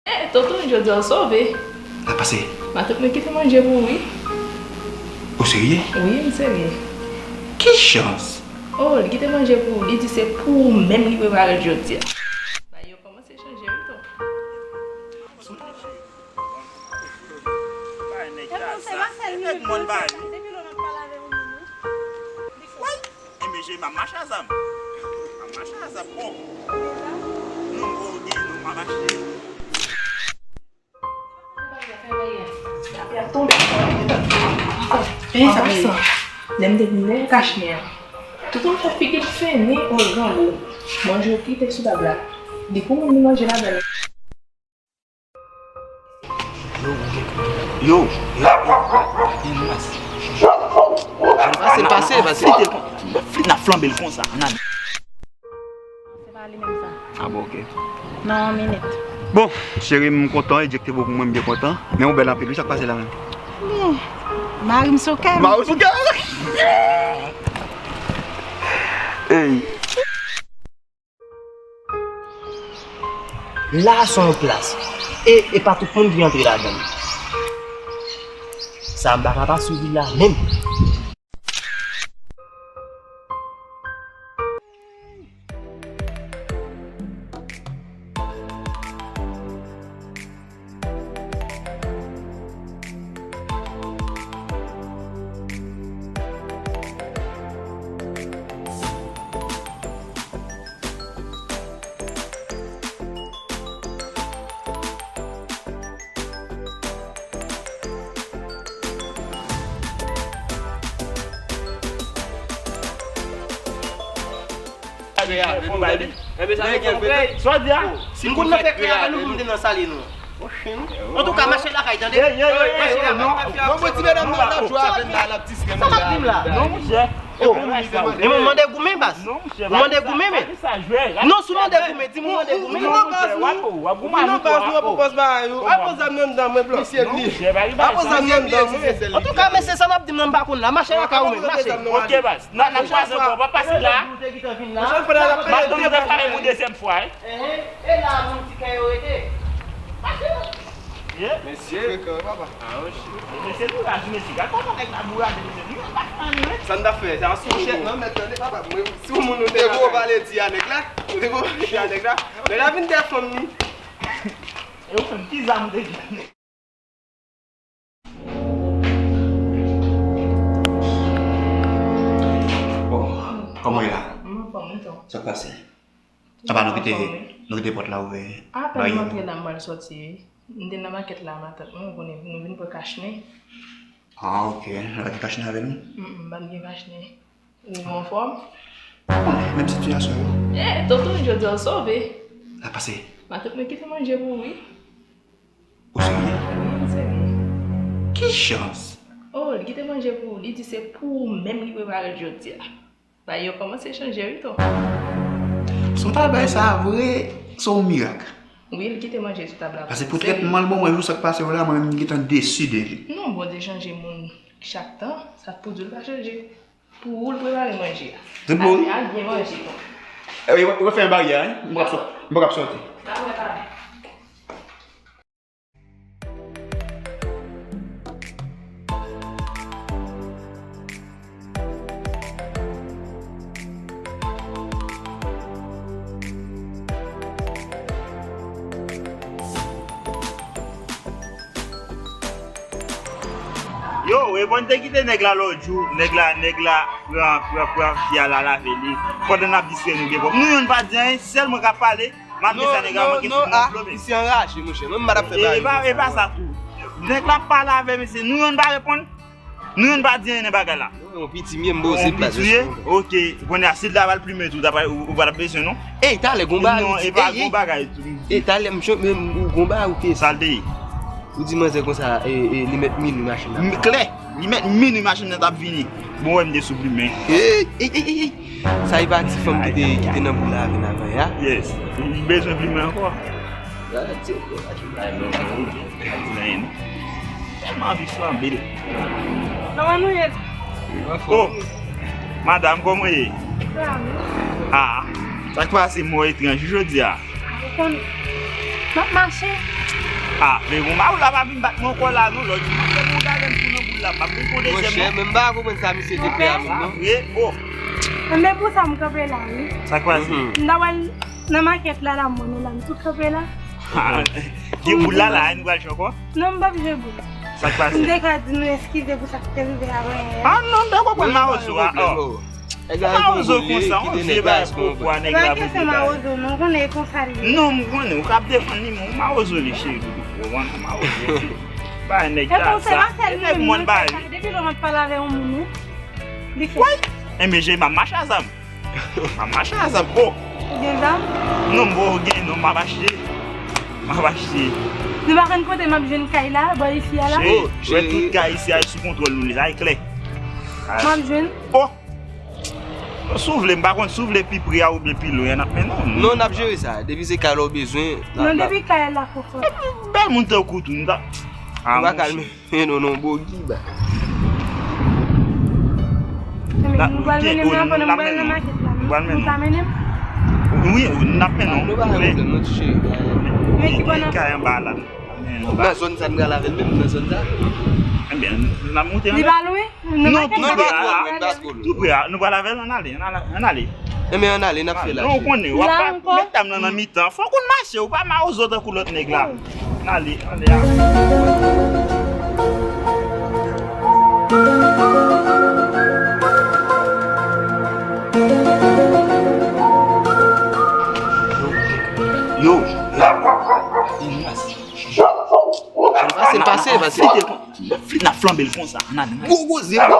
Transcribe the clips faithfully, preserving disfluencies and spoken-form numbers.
Eh, tonton, jodi a w sove. Sa pase? Matant mwen kite manje pou ou, wi. Ou serye? Wi, m serye. Ki chans! Oh, li kite manje pou ou. Li di se pou ou menm li prepare l jodi a. Bagay yo kòmanse chanje, wi, tonton. Bay nèg la sa. E nèg mòn ba li. Woy! E mesye, m ap mache a zam. M ap mache a zam, bon. Nou, oh, gen nou, m ap mache. Lè m te vin wè kachnen an, tout moun fè figi l fennen, oh, grangou. Manje w kite sou tab la. Li pou moun li manje ladan l. Yo, yo, yo, yo, yo, pase, pase, pase. Flit, n ap flanbe l konsa. Se pa li menm sa. Ah bon, ok. Nan yon minit. Bon, cheri, m kontan, e Dye kite bon pou mwen, m byen kontan. Men ou bèl anpil, wi, sa k pase la menm? Bon, mari m sou kè m. Mari w sou kè w? Ey. La a se yon plas. E, e pa tout moun ki antre ladan l. Sa m pa ka pa swiv li la menm. Sa w di a? Si nou fè kreye avè nou, nou te nan sale nou. Antouka, mache lakay, tande. Mache lakay. Non, mwen ti medam nan, nan jwe avè m la, l ap distrè m la. Sa w ap di m la? Non, monchè. E mwen mande goumen, baz. Ou mande goumen, men. Non, si w mande goumen, di m ou mande goumen. Ou vin nan baz nou, ou vin nan baz nou, ou pran bagay ou. Al pran zam nan anndan mwen, blan. Misye li. Al pran zam nan anndan mwen. Antouka, mesye, sa n ap di m nan, m pa konn la. Mache lakay ou menm, mache. Ok, baz. N a, n a kwaze ankò, pa pase la. M ap tounen prepare pou dezyèm fwa, wi. E la moun ti kè yo rete. Mesye. Frekan, wi, papa. Ah, oh, shit. Mesye, nou raji, mesye. Gad kòman nèg la bourade, mesye. Nou pa fè anyen, wi. Sa n ta fè? Se yon sou chèt, non, mèt tande, papa. Mwen, si yon moun nou te gwo pale di a nèg la, ou te gwo pale di a nèg la. Nèg la vin dèyè fanm ni. E ou menm, ki zam ou te gen? Bon, kòman w ye la? M anfòm, wi, tonton. Sa k pase? Apa nou kite, nou kite pòt la ouvè? Apèn m antre la, m pral sòti, wi. M te nan makèt la, matant mwen, ou konnen, nou vin pran kachnen. Ah, ok. Nou pa gen kachnen avè nou? Mm, mm, m pa t gen kachnen. Ou anfòm? Ou konnen, menm sitiyasyon yo. Eh, tonton, jodi a w sove. Sa pase? Matant mwen kite manje pou ou, wi. Ou serye? Wi, m serye. Ki chans! Oh, li kite manje pou ou. Li di se pou ou menm li prepare l jodi a. Bagay yo kòmanse chanje, wi, tonton. Si w ta bay sa vre, se yon mirak. Wi, li kite manje sou tab la. Paske pou trètman l ban mwen jou sa k pase yo la, mwen menm m gentan desi de li. Non, Bondye chanje moun chak tan, sa k pou di w l pa chanje. Pou ou l prepare manje a. Tout bon? Al, al byen manje, tonton. Eh, yo, yo fè yon baryè, wi. M p ap sò-, m p ap sòti. Pa wè, pa wè. Yo, e bon, te kite nèg la lòt jou, nèg la, nèg la pran, pran, pran fi a la lave li. Pandan n ap distrè nou gen pwòp. Nou youn pa di anyen, sèl mwen k ap pale. Malgre sa, nèg la manke fout mwen vlo, men. Misye anraje, monchè. Mwen, m pa t ap fè bagay. E pa, e pa sa tou. Nèg la pale avè misye, nou youn pa reponn. Nou youn pa di anyen nan bagay la. Non, yon piti m ye, m poze plas. Yon piti m ye? Ok. Kounye a, si l ta pral plimen tou, ou pa t ap bezwen, non? Ey, talè, gon bagay. Non, e pa gon bagay tou. Ey, talè, m cho-, m, m, gon bagay ou te. Sa l te ye? Ou di manzè konsa, e, e, li mèt minui machin nan. M klè, li mèt minui machin nan t ap vini. Bon, wè m te sou plimen. Ey, ey, ey, ey, ey. Sa e pa ti fanm ki te, ki te nan boul la avè n avan yè a? Yes. M bezwen plimen ankò. Tèlman anvi flanbe l. Kòman nou ye? Oh, madanm, kòman w ye? Ah, sa k pase, mò etranj jodi a? Ou konn, m ap mache. Ah, men bon, Maoula pa vin bat mwen ankò la, non, lòt jou. M ap fè pou w gade m tou nan boul la, m ap vin pou dezyèm, non. Monchè, men m pa konprann sa misye te fè a menm, non. Vre, oh. Men pou sa m kanpe la, wi. Sa k pase? M ta wè l nan makèt la, la, mwen, la, m tout kanpe la. Gen boul la, la, nou pral jwe ankò? Non, m p ap jwe boul. Sa k pase? M te ka di nou eskize pou sa k te rive avan yè a. Ah, non, m ta konprann mawozo a, oh. Mawozo konsa, yon vye bagay pwopwa nèg la pou degaje. Pa kesyon mawozo, non, konnen e konsa li ye. Non, m konnen, ou k ap defann li, men ou mawozo li, cheri, ou konprann, ou mawozo li. Bay nèg ta sa. E nèg mwen bay. Depi lè m ap pale avè yon moun, wi. Li fè. Woy! Enben, je, m ap mache a zam. M ap mache a zam. Oh! Ou gen zam? Non, m poko gen, non, m ap achte. M ap achte. Nou pa konn kote m ap jwenn kay la, bò isi a la? Cheri, ou wè tout kay isi a sou kontwòl nou, sa e klè. M ap jwenn. Oh! Si w vle, m pa konn si w vle pi pre a oubyen pi lwen, n ap mennen w. Non, n ap jere sa. Depi se kay la w bezwen, n ap. Non, depi kay la, kòkòt. Bèl moun tankou tou, nou ta. Ou pa kalme. Non, non, bogi ba. Nou pral mennen m nan pandan m pral nan makèt la. Nou pral mennen m. Ou ka mennen m? Wi, n ap mennen w. Nou pa gen pwoblèm, non, ti cheri. Men ki bò nan kay anba la. Nan zòn sa n pral avè l menm, nan zòn sa. Ebyen, n ap monte anlè. Li pa lwen? Non, tou prè a, tou prè a. Nou pral avè l, ann ale, ann ale, ann ale. Enben, ann ale, n ap fè la. Non, ou konnen, w ap pa met dam nan nan mitan. Fòk ou mache, ou pa mawozo tankou lòt nèg la. Ann ale, ann ale. Yo. Pase, pase, pase. N ap flanbe l konsa. Ann ale, ann ale. Gwo koze. Ann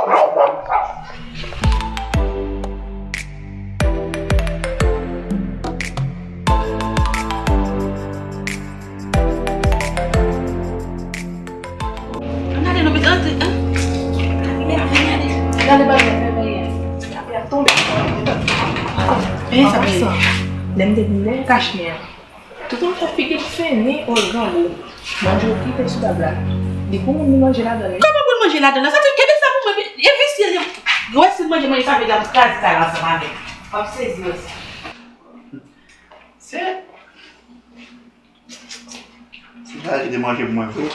ale, nou mete antre, en. Gade bagay fè bagay. Apre ap tonbe. Men sa pase. Lè m te vin lè kachnen an. Tout moun fè figi l fennen, ò, grangou. Manje w kite sou tab la. Li pou moun li manje ladan l, wi. Kòman pou l manje ladan l la? Sa te kenbe sa pou mwen, e visye li. Wè si l manje, manje sa vle di ap kraze kay la ansanm avè l. W ap sezi wè sa. Se. Se sa li te manje pou mwen vre.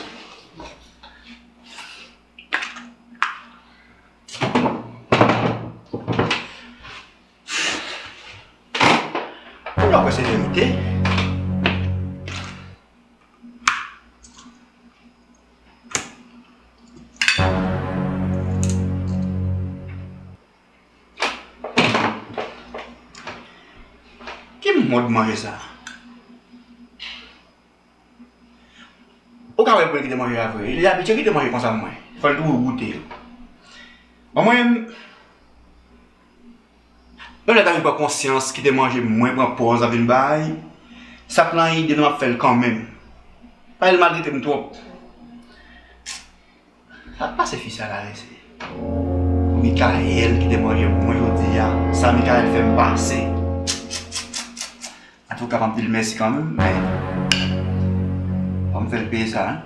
Kounye a w kwè se verite? Ki mòd manje sa? Ou ka wè pou li kite manje a vre. Li abitye kite manje konsa mwen. Fò l toujou goute yo. Bon, mwen menm, menm lè ta vin pran konsyans kite manje mwen pran pòz ap vin bay, sa k nan ide m ap fè l kanmenm. Paske l maltrete m twòp. Sa k pase fi sa la, mesye? Pou Mikaèl kite manje pou mwen jodi a, sa Mikaèl fè m pase. Antouka, m ap di l mèsi kanmenm, men fò m fè l peye sa, en.